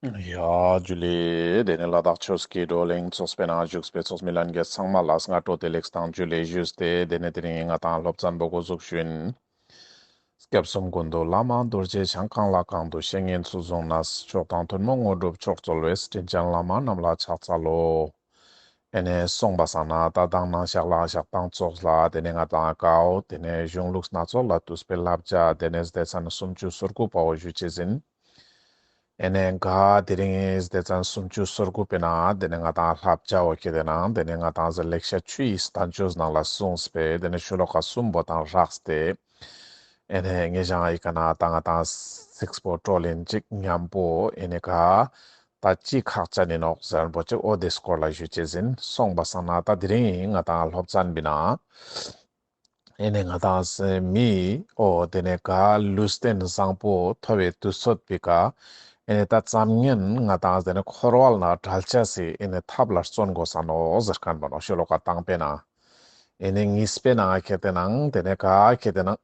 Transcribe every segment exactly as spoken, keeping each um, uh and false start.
ཡ་ཇུ་ལེ། དེ་ནས་ལ་དྭགས་ཆོས་ཀྱི་བགྲོ་གླེང་ཚོགས་པའི་ནང་བཞུགས་པའི་ཚོགས་མི་ལྷན་རྒྱས་ཚང་མ་ལ་སྔ་དྲོ་བདེ་ལེགས་དང་ཇུ་ལེ་ཞུས་ཏེ། དེ་ནས་དེ་རིང་ང་ཏང་སློབ་ཚན་པོ་འགོ་འཛུགས་ཞུ་ཡིན། སྐྱབས་གསུམ་ཀུན་འདུས་བླ་མ་རྡོ་རྗེ་འཆང་། གང་ལ་གང་འདུལ་བཤེས་གཉེན་ཚུལ་བཟུང་ནས། མཆོག་དང་ཐུན་མོང་དངོས་གྲུབ་མཆོག་སྩོལ་བའི། དྲིན་ཅན་བླ་མ་རྣམས་ལ་ཕྱག་འཚལ་ལོ། ཨེ་ནས་སོང་པ་སང་ན་ད་དང་ནང་ཞག་ལ་ཞག་དང་ཙོགས་ལ་དེ་ནས་ང་ཏང་ཀའོ་དེ་ནས་གཞུང་ལུགས་སྣ་ཚོགས་ལས་བཏུས་པའི་བསླབ་བྱ་དེ་ནས་སྡེ་ཚན་སུམ་ཅུ་སོ་དགུ་པའོ་ཞུ་ཅེས་ཡིན། ཨེ་ནས་ག་དེ་རིང་སྡེ་ཚན་སུམ་ཅུ་སོ་དགུ་པའི་ནང་དེ་ནས་ང་ཏང་བསླབ་བྱའོ་ཁེ་དེ་ནང་དེ་ནས་ང་ཏང་ཟེར་ལེགས་བཤད་ཆུ་ཡི་བསྟན་བཅོས་ནང་ལ་གསུངས་པའི་དེ་ནས་ཤོ་ལོ་ཀ་གསུམ་པོ་དང་སྦྲགས་ཏེ། ཨེ་ནས་ངེ་ཞང་ཨི་ཀ་ན་ད་ང་ཏང་ཚིགས་པོ་དྲོ་ལེན་ཅིག་མཉམ་པོ་ཨེ་ནས་ག་ད་ཅི་ཁག་ཅན་ཡིན་ནོག་ཟེར་པོ་ཅིག་འོ་དེ་སྐོར་ལ་ཞུ་ཅེས་ཡིན། སོང་པ་སང་ན་ད་དེ་རིང་ང་ཏང་སློབ་ཚན་པའི་ནང་ཨེ་ནས་ང་ཏང་མི་འོ་དེ་ནས་ག་ལུས་རྟེན་བཟང་པོ་ཐོབ་པའི་དུས་ཚོད་པའི་ཀ་ཨེ་ནས་ད་ཙམ་ངན་ང་ཏང་དེ་ནས་འཁོར་བ་ལ་བྲལ་ཅེས་སི་ཨེ་ནས་ཐབས་ལ་བརྩོན་དགོས་ས་ནོག་ཟེར་མཁན་པོ་ནོག་ཤོ་ལོ་ཀ་དང་པོའི་ནང་། ཨེ་ནས་གཉིས་པའི་ནང་ཁེ་དེ་ནང་དེ་ནས་ག་ཁེ་དེ་ནང་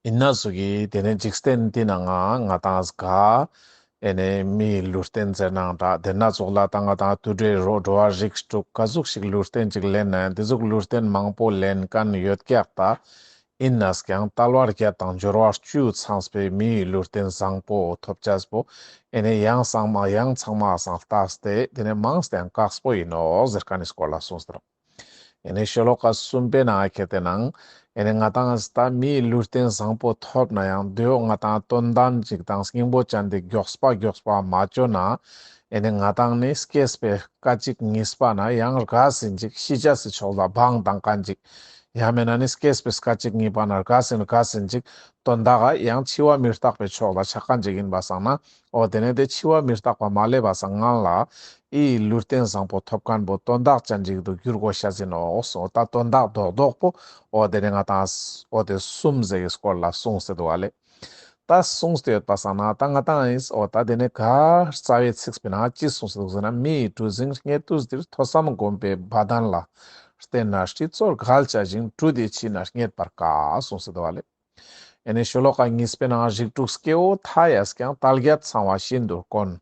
ཡིན་ན་ཟུག་གི་དེ་ནས་འཇིག་རྟེན་འདི་ནང་ང་ང་ཏང་ག་ཨེ་ནས་མིའི་ལུས་རྟེན་ཟེར་ནའང་འདྲ་དེ་ན་ཙོགས་ལ་ད་ང་ཏང་དུད་འགྲོའི་རོ་འགྲོ་བ་རིགས་དྲུག་ག་ཟུག་ཞིག་ལུས་རྟེན་ཅིག་ལེན་ན་ཡང་དེ་ཟུག་ལུས་རྟེན་མང་པོ་ལེན་མཁན་ཡོད་ཀྱག་ད། ཡིན་ནས་ཀྱང་དལ་བ་བརྒྱད་དང་འབྱོར་བ་བཅུ་ཚང་བའི་མིའི་ལུས་རྟེན་བཟང་པོ་ཐོབ་ཅེས་པོ་ཨེ་ནས་ཡང་ཚང་མ་ཡང་ཚང་མ་སང་ལྟས་ཏེ་དེ་ནས་མང་སྟེ་ཡང་དཀགས་པོ་ཡིན་ནོག་ཟེར་མཁན་ནི་སྐོར་ལ་གསུངས་ཏེ་རོ། ཨེ་ནས་ཤོ་ལོ་ཀ་གསུམ་པའི་ནང་ཁེ་དེ་ནང་ཨེ་ནས་ང་ཏང་ད་མིའི་ལུས་རྟེན་བཟང་པོ་ཐོབ་ན་ཡང་དེའོ་ང་ཏང་དོན་དམ་ཅིག་དང་སྙིང་པོ་ཅན་དེ་མགྱོགས་པ་མགྱོགས་པ་མ་ཅོ་ན་ཨེ་ནས་ང་ཏང་ནི་སྐྱེས་པའི་སྐད་ཅིག་གཉིས་པ་ན་ཡང་རྒས་ཟིན་ཅིག་ཤི་ཅེས་སི་ཕྱོགས་ལ་བང་བཏང་མཁན་ཅིག་ཡང་མེད་ན་ནི་སྐྱེས་པའི་སྐད་ཅིག་གཉིས་པ་ན་རྒས་ཟིན་རྒས་ཟིན་ཅིག་དོན་དག་ག་ཡང་འཆི་བ་མི་རྟག་པའི་ཕྱོགས་ལ་ཆ་མཁན་ཅིག་ཡིན་པ་སང་ན། འོ་དེ་ནས་དེ་འཆི་བ་མི་རྟག་པ་མ་སླེབས་པ་སང་སྔན་ལ་ཨི་ལུས་རྟེན་བཟང་པོ་ཐོབ་མཁན་པོ་དོན་དག་ཅན་ཅིག་ཏུ་འགྱུར་དགོས་ཤེས་ཡིན་ནོག་སོ། ད་དོན་དག་རྡོག་རྡོག་པོ་འོ་དེ་ནས་ང་ཏང་འོ་དེ་གསུམ་ཟེར་གི་སྐོར་ལ་གསུངས་ཏེ་འདུག་པ་ལེ། ད་གསུངས་ཏེ་ཡོད་པ་སང་ན་ད་ང་ཏང་ཨིན་འོ་ད་དེ་ནས་ག་རྩ་བའི་ཚིགས་པའི་ནང་ཅི་གསུངས་ཏེ་འདུག་ཟེར་ན། མི་ཡི་གྲུ་གཟིངས་རྙེད་དུས་འདིར། ཐོས་བསམ་སྒོམ་པའི་བ་དན་ལ། བརྟེན་ནས་སྲིད་མཚོར་བརྒལ་བྱ་ཞིང་། གྲུ་དེ་ཕྱིས་ནས་རྙེད་པར་དཀའ། གསུངས་ཏེ་འདུག་པ་ལེ། ཨེ་ནས་ཤོ་ལོ་ཀ་གཉིས་པའི་ནང་རིགས་དྲུག་སྐྱེ་བོ་མཐའ་ཡས་ཀྱང་། དལ་བརྒྱད་ཚང་བ་ཤིན་ཏུ་དཀོན།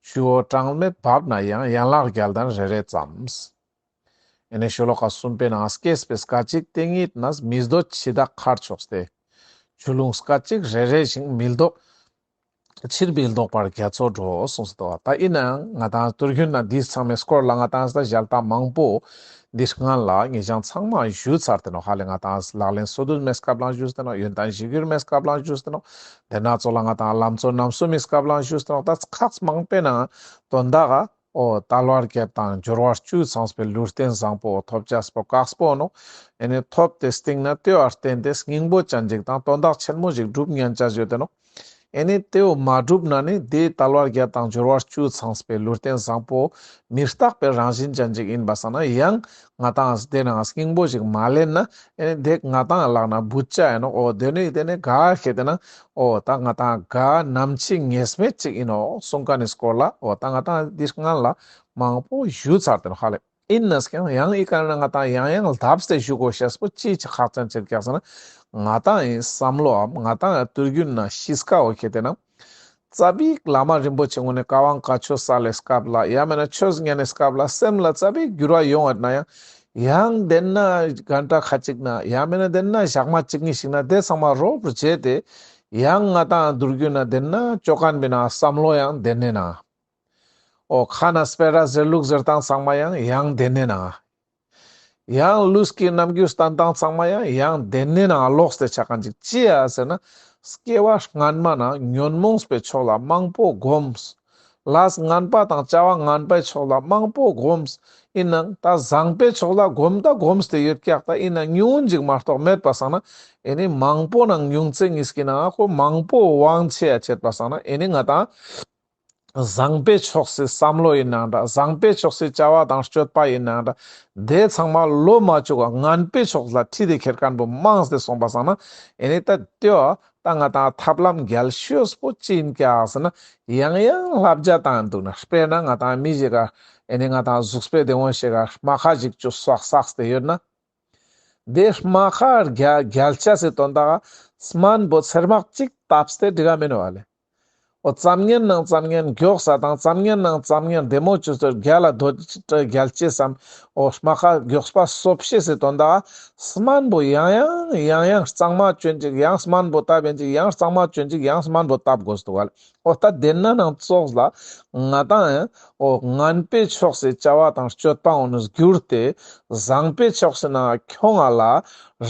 ཆུ་བོ་གྲངས་མེད་འབབ་ན་ཡང་། ཡན་ལག་བརྒྱད་ལྡན་རེ་རེ་ཙམ། ཨེ་ནས་ཤོ་ལོ་ཀ་གསུམ་པའི་ནང་སྐྱེས་པའི་སྐད་ཅིག་དེ་ཉིད་ནས། མི་འདོད་འཆི་བདག་ཁར་ཕྱོགས་ཏེ། ཆུ་ཀླུང་སྐད་ཅིག་རེ་རེ་བཞིན། མི་ལྡོག་ཕྱིར་མི་ལྡོག་པར་རྒྱ་མཚོར་འགྲོ། གསུངས་སོ། ད་ཡིན་ནའང་ང་ཏང་དུས་རྒྱུན་ན་འདི་ཚང་མའི་སྐོར་ལ་ང་ཏང་ད་ཞལ་ཏ་མང་པོ་འདི་སྔན་ལ་ངེ་ཞང་ཚང་མ་ཞུས་ཚར་ཏེ་ནོག་ཧ་ལེ། ང་ཏང་ལག་ལེན་སོ་བདུན་མའི་སྐབས་ལའང་ཞུས་ཏེ་ནོག་ཡོན་ཏན་གཞིར་གྱུར་མའི་སྐབས་ལའང་ཞུས་ཏེ་ནོག་དེ་ན་ཙོགས་ལ་ང་ཏང་ལམ་གཙོ་རྣམ་གསུམ་མའི་སྐབས་ལའང་ཞུས་ཏེ་ནོག་ད་ཁག་མང་པོའི་ནང་དོན་དག་ག་འོ་དལ་བ་བརྒྱད་དང་འབྱོར་བ་བཅུ་ཚང་བའི་ལུས་རྟེན་བཟང་པོ་ཐོབ་ཅེས་པོ་དཀགས་པོ་ནོག་ཨེ་ནས་ཐོབ་སྟེ་སྟིང་ནེ་དེ་བོ་བརྟེན་ཏེ་སྙིང་པོ་ཅན་ཅིག་དང་དོན་དག་ཆེན་མོ་ཞིག་སྒྲུབ་ཉན་ཅེས་ཡོད་དེ་ནོག་ཨེ་ནས་དེ་བོ་མ་སྒྲུབ་ན་ནི་དེ་དལ་བ་བརྒྱད་དང་འབྱོར་བ་བཅུ་ཚང་བའི་ལུས་རྟེན་བཟང་པོ་མི་རྟག་པའི་རང་བཞིན་ཅན་ཅིག་ཡིན་པ་སང་ན་ཡང་ང་ཏང་དེ་ནང་སྙིང་པོ་ཞིག་མ་ལེན་ན་ཨེ་ནས་དེ་ང་ཏང་ལག་ན་བུད་ཅ་ཡིན་ནོག་འོ་དེ་ནི་དེ་ནི་ག་ཁེ་དེ་ན་འོ་ད་ང་ཏང་ག་ནམ་འཆི་ངེས་མེད་ཅིག་ཡིན་ནོག་གསུངས་མཁན་ནི་སྐོར་ལ་འོ་ད་ང་ཏང་འདི་སྔན་ལ་མང་པོ་ཞུས་ཚར་ཏེ་ནོག་ཧ་ལེ། ཡིན་ནས་ཀྱང་ཡང་ཨི་ཀ་ན་ང་ཏང་ཡང་ཡང་ལྡབས་ཏེ་ཞུ་དགོས་ཤེས་པོ་ཅི་ཅི་ཁག་ཅན་ཅིག་ཀྱག་ཟེར་ན། ང་ཏང་ཨི་བསམ་བློའམ་ང་ཏང་ཨི་དུས་རྒྱུན་ན་གཤིས་ཀའོ་ཁེ་དེ་ན། ཙ་པིག་བླ་མ་རིན་པོ་ཆེ་ངོ་ནས་བཀའ་དབང་བཀའ་ཆོས་སལ་ལེ་སྐབས་ལ་ཡང་མེད་ན་ཆོས་ཉན་ནེ་སྐབས་ལ་སེམས་ལ་ཙ་པིག་འགྱུར་བ་ཡོང་བ་ན་ཡང་ཡང་དེ་ན་གན་ཏ་ཁ་ཅིག་ན་ཡང་མེད་ན་དེ་ན་ཞག་མ་གཅིག་གཉིས་ཤིག་ན་དེ་ཚང་མ་རོབ་རུ་བྱས་ཏེ་ཡང་ང་ཏང་དུས་རྒྱུན་ན་དེ་ན་ཅོ་མཁན་པའི་ན་བསམ་བློ་ཡང་དེ་ནས་ན། འོ་ཁ་ན་སྤེ་ར་ཟེར་ལུགས་ཟེར་སྟངས་ཚང་མ་ཡང་ཡང་དེ་ནས་ན། ཡང་ལུས་ཀྱི་རྣམ་འགྱུར་བསྟན་སྟངས་ཚང་མ་ཡང་ཡང་དེ་ནས་ན་ལོག་སྟེ་ཆ་མཁན་ཅིག་ཅི་ཡ་ཟེར་ན། སྐྱེ་བ་སྔན་མ་ན་ཉོན་མོངས་པའི་ཕྱོགས་ལ་མང་པོ་གོམས། ལས་ངན་པ་དང་བྱ་བ་ངན་པའི་ཕྱོགས་ལ་མང་པོ་གོམས། ཡིན་ནའང་ད་བཟང་པའི་ཕྱོགས་ལ་གོམས་ད་གོམས་ཏེ་ཡོད་ཀྱག་ད་ཡིན་ན་ཉུང་ངུ་ཅིག་མ་གཏོགས་མེད་པ་སང་ན་ཨེ་ནི་མང་པོ་ནང་ཉུང་ཙེ་གཉིས་ཀྱི་ནང་ཁོ་མང་པོ་དབང་ཆེ་ཡ་བྱེད་པ་སང་ན་ཨེ་ནི་ང་ཏང་བཟང་པའི་ཕྱོགས་སི་བསམ་བློ་ཡིན་ནའང་འདྲ། བཟང་པའི་ཕྱོགས་སི་བྱ་བ་དང་སྤྱོད་པ་ཡིན་ནའང་འདྲ། དེ་ཚང་མ་ལོ་མ་བཅུག་ག་ངན་པའི་ཕྱོགས་ལ་ཁྲིད་དེ་ཁྱེར་མཁན་པོ་མང་སྟེ་སོང་པ་སང་ན་ཨེ་ནི་ད་དེ་བ་ད་ང་ཏང་ཐབས་ལམ་རྒྱལ་ཤོས་པོ་ཅི་ཡིན་ཀྱག་ཟེར་ན་ཡང་ཡང་བསླབ་བྱ་བཏང་འདུག་ན། དཔེར་ན་ང་ཏང་མི་ཞིག་ག་ཨེ་ནི་ང་ཏང་གཟུགས་པོའི་བདེ་བོ་ཞིག་ག་རྨ་ཁ་ཞིག་ཅུ་སོག་བསགས་ཏེ་ཡོད་ན། དེ་རྨ་ཁ་རྒྱ་རྒྱལ་ཆ་སི་དོན་དག་སྨན་པོ་ཚེར་མག་ཅིག་བཏབ་སྟེ་འགྲིག་ག་མེན་བ་ལེ། འོ་ཙམ་ཉན་ནང་ཙམ་ཉན་མགྱོགས་ས་དང་ཙམ་ཉན་ནང་ཙམ་ཉན་བདེ་མོ་ཅོས་ཏེ་རྒྱལ་ལ་རྒྱལ་ཅེས་སམ། འོ་རྨ་ཁ་མགྱོགས་པ་སོབ་ཤེས་སི་དོན་དག་སྨན་པོ་ཡང་ཡང་ཡང་ཡང་གཙང་མ་ཅོན་ཅིག། ཡང་སྨན་པོ་བཏབ་ཡིན་ཅིག། ཡང་གཙང་མ་ཅོན་ཅིག། ཡང་སྨན་པོ་བཏབ་དགོས་འདུག་ག་ལེ། འོ་ད་དེ་ན་ནང་ཙོགས་ལ་ང་ཏང་ཡང་འོ་ངན་པའི་ཕྱོགས་སི་བྱ་བ་དང་སྤྱོད་པ་འོ་ནི་བསྒྱུར་ཏེ་བཟང་པའི་ཕྱོགས་སི་ནང་ཁྱོང་ང་ལ་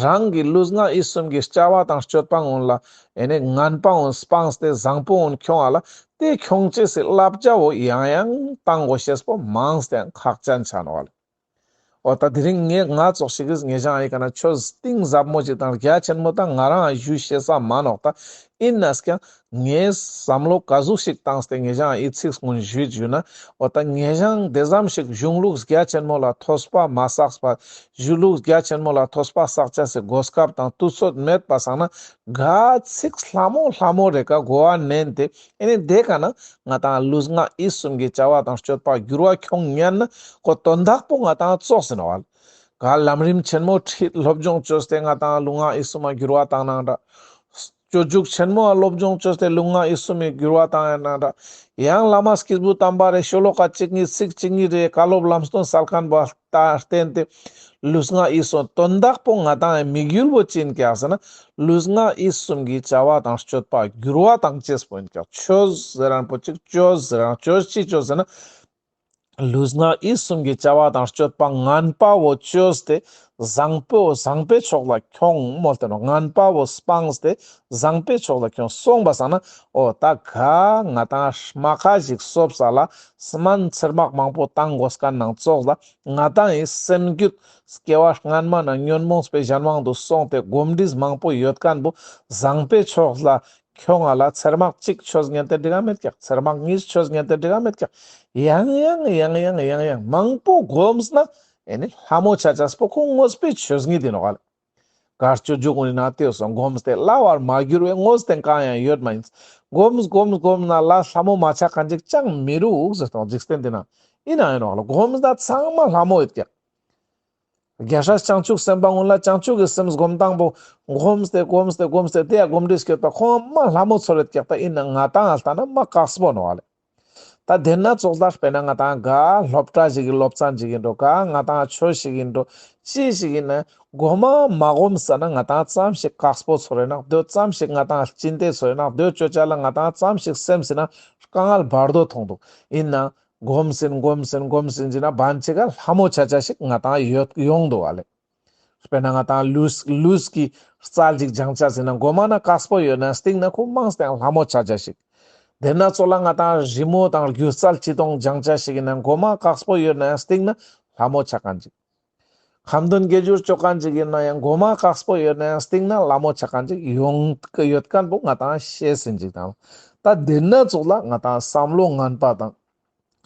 རང་གི་ལུས་ངག་ཡིད་གསུམ་གྱི་བྱ་བ་དང་སྤྱོད་པ་འོ་ལ་ཨེ་ནི་ངན་པ་འོ་སྤངས་ཏེ་བཟང་པོ་འོ་ཁྱོང་ང་ལ་དེ་ཁྱོང་ཅེས་སི་བསླབ་བྱ་བོ་ཡང་ཡང་བཏང་དགོས་ཤེས་པོ་མང་སྟེ་ཁག་ཅན་ཆ་ནོག་ག་ལེ། འོ་ད་དེ་རིང་ངས་ང་ཙོགས་ཤིག་གིས་ངེ་ཞང་ཨི་ཀ་ན་ཆོས་གཏིང་ཟབ་མོ་ཅིག་དང་རྒྱ་ཆེན་མོ་དང་ང་རང་ཞུ་ཤེས་ས་མ་ནོག། ད་ཨིན་ན་ཀྱང་ངས་བསམ་བློ་ག་ཟུག་ཞིག་བཏང་སྟེ་ངེ་ཞང་ཨི་ཚིག་སྔོན་ཞུས་ཞུ་ན། འོ་ད་ངེ་ཞང་དེ་ཙམ་ཞིག་གཞུང་ལུགས་རྒྱ་ཆེན་མོ་ལ་ཐོས་པ་མ་བསགས་པ། གཞུང་ལུགས་རྒྱ་ཆེན་མོ་ལ་ཐོས་པ་བསགས་ཅེས་སི་གོ་སྐབས་དང་དུས་ཚོད་མེད་པ་སང་ན་ག་ཚིག་ལྷ་མོ་ལྷ་མོ་རེ་ཀ་གོ་བ་ནན་ཏེ་ཨེ་ནི་དེ་ཀ་ན་ང་ཏང་ལུས་ངག་ཡིད་གསུམ་གྱི་བྱ་བ་དང་སྤྱོད་པ་འགྱུར་བ་ཁྱོང་ཉན་ན་ཁོ་དོན་དག་པོ་ང་ཏང་ཙོགས་ཟེར་ནོག་ག་ལེ། ག་ལམ་རིམ་ཆེན་མོ་ཁྲིད་སློབ་སྦྱོང་བཅོས་ཏེ་ང་ཏང་ལུས་ངག་ཡིད་གསུམ་མ་འགྱུར་བ་བཏང་ནང་འདྲ། སྤྱོད་འཇུག་ཆེན་མོ་སློབ་སྦྱོང་བཅོས་ཏེ་ལུས་ངག་ཡིད་གསུམ་མི་འགྱུར་བ་བཏང་ཡང་ནང་འདྲ། ཡང་བླ་མ་སྐྱེས་བུ་དམ་པ་རེ་ཤོ་ལོ་ཀ་གཅིག་གཉིས་ཚིག་གཅིག་གཉིས་རེ་བཀའ་སློབ་ལམ་སྟོན་སལ་མཁན་པོ་ལ་བརྟེན་ཏེ་ལུས་ངག་ཡིད་གསུམ་དོན་དག་པོ་ང་ཏང་དམིགས་ཡུལ་བོ་ཅི་ཨིན་ཀྱག་ཟེར་ན་ལུས་ངག་ཡིད་གསུམ་གྱི་བྱ་བ་དང་སྤྱོད་པ་འགྱུར་བ་བཏང་ཅེས་པོ་ཨིན་ཀྱག། ཆོས་ཟེར་རན་པོ་ཅིག་ཅོས་ཟེར་རན་ཅོས་ཅི་ཅོས་ཟེར་ན་ལུས་ངག་ཡིད་གསུམ་གྱི་བྱ་བ་དང་སྤྱོད་པ་ངན་པ་བོ་ཅོས་ཏེ་བཟང་པོ་བཟང་པོའི་ཕྱོགས་ལ་ཁྱོང་མོལ་ཏེ་ནོག། ངན་པ་བོ་སྤངས་ཏེ་བཟང་པོའི་ཕྱོགས་ལ་ཁྱོང་སོང་པ་སང་ན་འོ་ད་ག་ང་ཏང་རྨ་ཁ་ཞིག་སོབ་ས་ལ་སྨན་ཚེར་མག་མང་པོ་བཏང་དགོས་མཁན་ནང་ཙོགས་ལ་ང་ཏང་ངི་སེམས་རྒྱུད་སྐྱེ་བ་སྔན་མ་ན་ཉོན་མོངས་པའི་གཞན་དབང་དུ་སོང་སྟེ་གོམས་འདྲིས་མང་པོ་ཡོད་མཁན་བོ་བཟང་པོའི་ཕྱོགས་ལ་ཁྱོང་ང་ལ་ཚེར་མག་གཅིག་ཆོས་ཉན་ཏེ་འགྲིག་ག་མེད་ཀྱག། ཚེར་མག་གཉིས་ཆོས་ཉན་ཏེ་འགྲིག་ག་མེད་ཀྱག། ཡང་ཡང་ཡང་ཡང་ཡང་ཡང་མང་པོ་གོམས་ན་ཨེ་ནི་ལྷ་མོ་ཆ་ཅེས་པོ་ཁོ་དངོས་པོའི་ཆོས་ཉིད་ཨིན་ནོག་ག་ལེ། གར་སྤྱོད་འཇུག་གུན་ནི་ནང་ཏེ་སོང་གོམས་ཏེ་སླ་བར་མ་གྱུར་བའི་དངོས་བསྟན་གང་ཡང་ཡོད་མ་ཡིན། གོམས་གོམས་གོམས་ན་ལ་ལྷ་མོ་མ་ཆ་མཁན་ཅིག་ཅང་མི་རུག་ཟེར་ཏོ། འཇིག་རྟེན་འདི་ན་ཨིན་ན་ཨིན་ནོག་ག་ལེ། གོམས་ན་ཚང་མ་ལྷ་མོ་ཡོད་ཀྱག། རྒྱལ་སྲས་བྱང་ཆུབ་སེམས་དཔའ་གུན་ལ་བྱང་ཆུབ་ཀྱི་སེམས་སྒོམ་སྟངས་པོ་སྒོམས་ཏེ་སྒོམས་ཏེ་སྒོམས་ཏེ་དེ་ཡང་སྒོམ་འདྲིས་སྐྱོད་པ་ཁོང་མ་ལྷ་མོ་ཚོར་རེད་ཀྱག། ད་ཡིན་ན་ང་ཏང་ལྟ་ན་མ་དཀགས་པོ་ནོག་ལེ། ད་དེ་ན་ཙོགས་ལ་དཔེར་ན་ང་ཏང་ག་སློབ་གྲྭ་ཞིག་གི་སློབ་ཚན་ཞིག་ཡིན་འགྲོ། ག་ང་ཏང་ཆོས་ཞིག་ཡིན་འགྲོ། ཅི་ཞིག་ཡིན་ན་མགོ་མ་མ་སྒོམས་ས་ན་ང་ཏང་ཙམ་ཞིག་དཀགས་པོ་ཚོར་རེ་ན་དོ་ཙམ་ཞིག་ང་ཏང་ལྕིན་ཏེ་ཚོར་རེ་ན་དོ་ཅོ་ཅ་ལ་ང་ཏང་ཙམ་ཞིག་སེམས་སི་ན་དཀའ་ངལ་བར་དོ་མཐོང་འདུག། ཡིན་ན་གོམས་སིན་གོམས་སིན་གོམས་སིན་ཅི་ན་བན་ཅིག་ག་ལྷ་མོ་ཆ་ཆ་ཞིག་ང་ཏང་ཡོད་ཡོང་འདུག་ག་ལེ། དཔེར་ན་ང་ཏང་ལུས་ལུས་ཀྱི་རྩལ་ཅིག་སྦྱང་ཆ་ཟེར་ན་མགོ་མ་ན་དཀགས་པོ་ཡོད་ན་སྟིང་ན་ཁོ་མང་སྟེ་ལྷ་མོ་ཆ་ཆ་ཞིག། དེ་ན་ཙོགས་ལ་ང་ཏང་རི་མོ་དང་སྒྱུ་རྩལ་ཅི་དང་སྦྱང་ཆ་ཞིག་ཡིན་ན་མགོ་མ་དཀགས་པོ་ཡོད་ན་སྟིང་ན་ལྷ་མོ་ཆ་མཁན་ཅིག། ཁ་འདོན་དགེ་སྦྱོར་ཅོ་མཁན་ཅིག་ཡིན་ན་ཡང་མགོ་མ་དཀགས་པོ་ཡོད་ན་ཡང་སྟིང་ན་ལྷ་མོ་ཆ་མཁན་ཅིག་ཡོང་ཡོད་མཁན་པོ་ང་ཏང་ཤེས་ཟིན་ཅིག་དང་། ད་དེ་ན་ཙོགས་ལ་ང་ཏང་བསམ་བློ་ངན་པ་དང་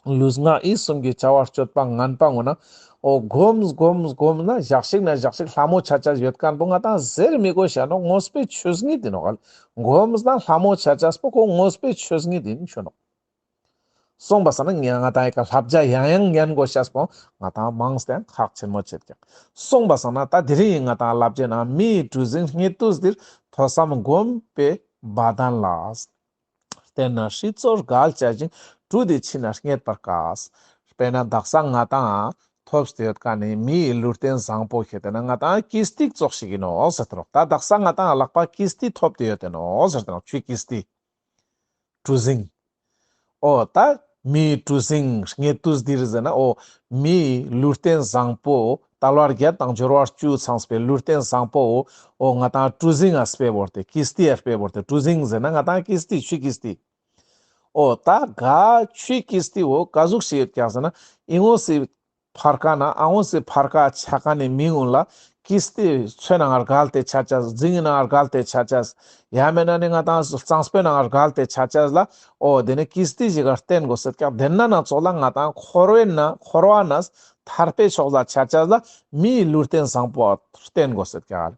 ལུས་ངག་ཡིད་གསུམ་གྱི་བྱ་བ་སྤྱོད་པ་ངན་པ་ངོ་ན་འོ་གོམས་གོམས་གོམས་ན་ཞག་ཞིག་ན་ཞག་ཞིག་ལྷ་མོ་ཆ་ཆ་ཡོད་མཁན་པོ་ང་ཏང་ཟེར་མི་དགོས་ཤ་ནོག། དངོས་པོའི་ཆོས་ཉིད་ཡིན་ནོག་ག་ལེ། གོམས་ན་ལྷ་མོ་ཆ་ཆ་པོ་ཁོ་དངོས་པོའི་ཆོས་ཉིད་ཡིན་ཆོ་ནོག། སོང་པ་སང་ན་ང་ང་ཏང་ཡི་ཀ་བསླབ་བྱ་ཡང་ཡང་ཉན་དགོས་ཤ་སྤོང་ང་ཏང་མང་སྟེ་ཁག་ཆེན་མོ་ཆེད་ཀྱག། སོང་པ་སང་ན་ད་དེ་རིང་ང་ཏང་བསླབ་བྱའི་ནང་མིའི་གྲུ་གཟིངས་རྙེད་དུས་འདིར་ཐོས་བསམ་སྒོམ་པའི་བ་དན་ལ། བརྟེན་ནས་སྲིད་མཚོར་བརྒལ་བྱ་ཞིང་གྲུ་འདི་ཕྱི་ནས་རྙེད་པར་དཀའ། དཔེར་ན་དག་ས་ང་ཏང་ཐོབ་སྟེ་ཡོད་མཁན་ནི་མིའི་ལུས་རྟེན་བཟང་པོ་ཁེ་ཏེ་ན་ང་ཏང་ཀིས་ཏི་ཙོགས་ཤིག་ཡིན་ནོག་ཟེར་ཏེ་ནོག། ད་དག་ས་ང་ཏང་ལག་པ་ཀིས་ཏི་ཐོབ་སྟེ་ཡོད་དེ་ནོག་ཟེར་ཏེ་ནོག། ཆུའི་ཀིས་ཏི། གྲུ་གཟིངས། འོ་ད་མིའི་གྲུ་གཟིངས་རྙེད་དུས་འདིར་ཟེར་ན་འོ་མིའི་ལུས་རྟེན་བཟང་པོ་དལ་བ་བརྒྱད་དང་འབྱོར་བ་བཅུ་ཚང་བའི་ལུས་རྟེན་བཟང་པོ་འོ་ང་ཏང་གྲུ་གཟིངས་ཨ་སྤེ་བོར་ཏེ་ཀིས་ཏི་ཨ་སྤེ་བོར་ཏེ་གྲུ་གཟིངས་ཟེར་ན་ང་ཏང་ཀིས་ཏི་ཆུའི་ཀིས་ཏི། འོ་ད་ག་ཆུའི་ཀིས་ཏི་འོ་ག་ཟུག་ཤིག་ཡོད་ཀྱག་ཟེར་ན་ཨི་ངོས་སི་ཕར་ཁ་ན་ཨ་ངོས་སི་ཕར་ཁ་ཆ་མཁན་ནི་མི་གུན་ལ་ཀིས་ཏི་མཚོའི་ནང་བརྒལ་ཏེ་ཆ་ཆ་རྫིང་གི་ནང་བརྒལ་ཏེ་ཆ་ཆ་ཡང་མེད་ན་ནི་ང་ཏང་གཙང་པོའི་ནང་བརྒལ་ཏེ་ཆ་ཆ་ལ་འོ་དེ་ནི་ཀིས་ཏི་ཞིག་ག་བརྟེན་དགོས་ཟེར་ཀྱག། དེ་ན་ན་ཙོགས་ལ་ང་ཏང་འཁོར་བའི་ནང་འཁོར་བ་ནས་ཐར་པའི་ཕྱོགས་ལ་ཆ་ཆ་ལ་མིའི་ལུས་རྟེན་བཟང་པོ་བརྟེན་དགོས་ཟེར་ཀྱག།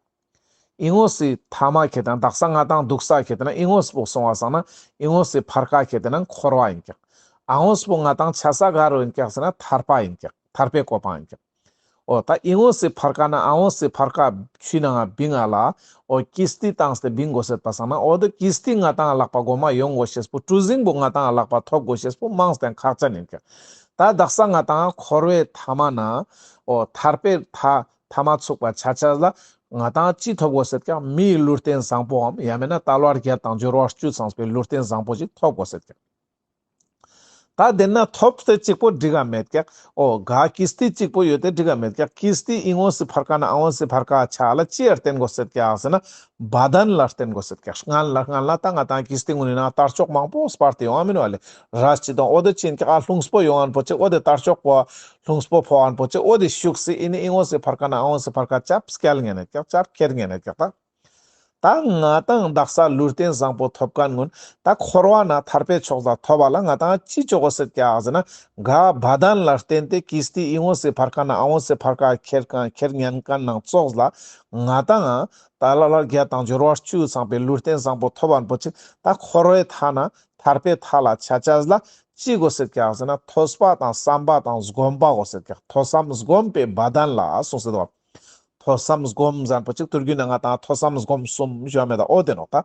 ཨི་ངོས་སི་མཐའ་མ་ཁེ་ཏེ་ན་དག་ས་ང་ཏང་འདུག་ས་ཁེ་ཏེ་ན་ཨི་ངོས་པོ་སོང་བ་སང་ན་ཨི་ངོས་སི་ཕར་ཁ་ཁེ་ཏེ་ན་འཁོར་བ་ཡིན་ཀྱག། ཨ་ངོས་པོ་ང་ཏང་ཆ་ས་ག་རུ་ཡིན་ཀྱག་ཟེར་ན་ཐར་པ་ཡིན་ཀྱག། ཐར་པའི་གོ་འཕང་ཡིན་ཀྱག། འོ་ད་ཨི་ངོས་སི་ཕར་ཁ་ན་ཨ་ངོས་སི་ཕར་ཁ་ཆུའི་ནང་ང་བིང་ང་ལ་འོ་ཀིས་ཏི་བཏང་སྟེ་བིང་དགོས་ཤེས་པ་སང་ན་འོ་ད་ཀིས་ཏི་ང་ཏང་ལག་པ་གོ་མ་ཡོང་དགོས་ཤེས་པོ་གྲུ་གཟིངས་པོ་ང་ཏང་ལག་པ་ཐོབ་དགོས་ཤེས་པོ་མང་སྟེ་ཁག་ཅན་ཡིན་ཀྱག། ད་དག་ས་ང་ཏང་འཁོར་བའི་མཐའ་མ་ན་འོ་ཐར་པའི་མཐའ་མཐའ་མ་ཚུགས་པ་ཆ་ཆ་ལ་ང་ཏང་ཅི་ཐོབ་དགོས་ཤེས་ཀྱག། མིའི་ལུས་རྟེན་བཟང་པོའམ་ཡང་མེད་ན་དལ་བ་བརྒྱད་དང་འབྱོར་བ་བཅུ་ཚང་བའི་ལུས་རྟེན་བཟང་པོ་ཞིག་ཐོབ་དགོས་ཤེས་ཀྱག། ད་དེ་ན་ཐོབ་སྟེ་གཅིག་པོ་འགྲིག་ག་མེད་ཀྱག། འོ་ག་ཀིས་ཏི་གཅིག་པོ་ཡོད་དེ་འགྲིག་ག་མེད་ཀྱག། ཀིས་ཏི་ཨི་ངོས་སི་ཕར་ཁ་ན་ཨ་ངོས་སི་ཕར་ཁ་ཆ་ལ་ཅི་ཡར་བརྟེན་དགོས་ཤེས་ཀྱག་ཟེར་ན་བ་དན་ལ་བརྟེན་དགོས་ཤེས་ཀྱག། སྔན་ལ་སྔན་ལ་ད་ང་ཏང་ཀིས་ཏི་ངུན་ནི་ནང་དར་ལྕོག་མང་པོ་སྤར་ཏེ་ཡོང་ང་མིན་བ་ལེ། ར་ཅི་དང་འོ་དེ་ཅི་ཡིན་ཀྱག། ཨ་ལྷུངས་པོ་ཡོང་ངན་པོ་ཅིག་འོ་དེ་དར་ལྕོག་པོ་ལྷུངས་པོ་ཕོག་ངན་པོ་ཅིག་འོ་དེ་ཤུགས་སི་ཨི་ནི་ཨི་ངོས་སི་ཕར་ཁ་ན་ཨ་ངོས་སི་ཕར་ཁ་ཅབ་སྐྱལ་ངན་ཀྱག། ཅབ་ཁྱེར་ངན་ཀྱག་ད། ད་ང་ཏང་དག་ས་ལུས་རྟེན་བཟང་པོ་ཐོབ་མཁན་ཀུན་ད་འཁོར་བ་ན་ཐར་པའི་མཆོག་ལ་ཐོབ་པ་ལ་ང་ཏང་ཅི་ཅོ་དགོས་ཤེས་ཀྱག་ཟེར་ན་ག་བ་དན་ལ་བརྟེན་ཏེ་ཀིས་ཏི་ཨི་ངོས་སི་ཕར་ཁ་ན་ཨ་ངོས་སི་ཕར་ཁ་ཁྱེར་མཁན་ཁྱེར་ཉན་མཁན་ནང་ཙོགས་ལ་ང་ཏང་དལ་བ་བརྒྱད་དང་འབྱོར་བ་བཅུ་ཚང་བའི་ལུས་རྟེན་བཟང་པོ་ཐོབ་པ་པོ་ཅིག་ད་འཁོར་བའི་མཐའ་ན་ཐར་པའི་མཐའ་ལ་ཆ་ཆ་ལ་ཅི་དགོས་ཤེས་ཀྱག་ཟེར་ན་ཐོས་པ་དང་བསམ་པ་དང་སྒོམ་པ་དགོས་ཤེས་ཀྱག། ཐོས་བསམ་སྒོམ་པའི་བ་དན་ལ་གསུངས་ཏེ་འདུག། ཐོས་བསམ་སྒོམ་ཟེར་པོ་ཅིག་ཐུར་གུ་ན་ང་ཏང་ཐོས་བསམ་སྒོམ་གསུམ་ཞུ་བ་མེད་ད། འོ་དེ་ནོག་ད།